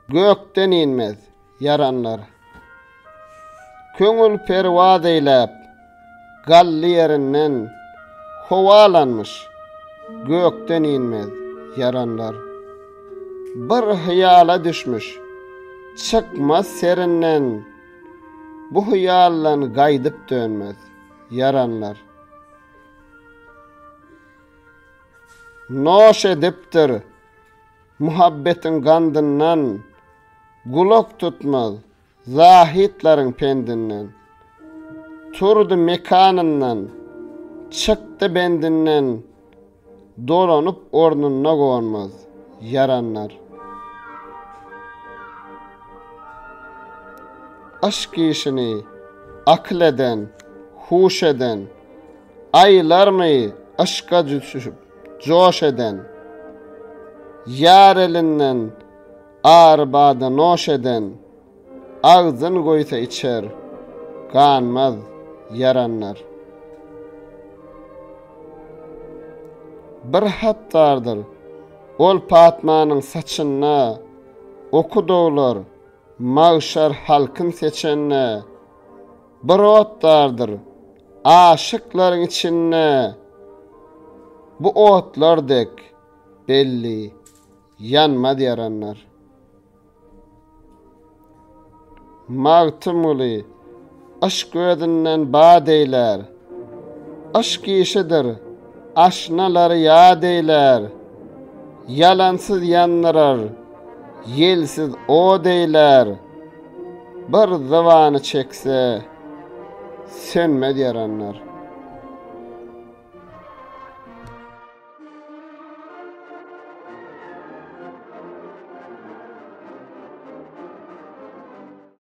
Gökden inmez, ýaranlar. Köňül perwaz eýläp, gally ýerinden, Howalanmyş, gökden inmez, ýaranlar. Bir hyýala düşmüş, çykmaz serinden, Bu hyýaldan gaýdyp dönmez, ýaranlar. Noş edipdir, Muhabbetiň gandyndan, Gulak tutmaz, zahytlaryň pendinden. Turdy mekanyndan, çykdy bendinden, Dolanyp ornunda gonmaz, ýaranlar. Yşk işini akyl eden, huş eden, Aýylarmy yşka düşüp, joş eden, Ýar elinden ary bada noş eden, Agzyn goýsa içer, ganmaz ýaranlar. Bir hat bardyr, ol Patmanyň saçynda, Oky doglar, magşar halkyn seçende, Bir ot bardyr, aşyklaryň içinde, Bu otlar dek, belli, ýanmaz ýaranlar. Magtymguly, yşk özünden bat eýlär. Yşk işidir, aşnalary ýat eýlär. Ýalansyz ýandyrar, ýelsiz ot eýlär. Bir zybany çekse, sönmez ýaranlar.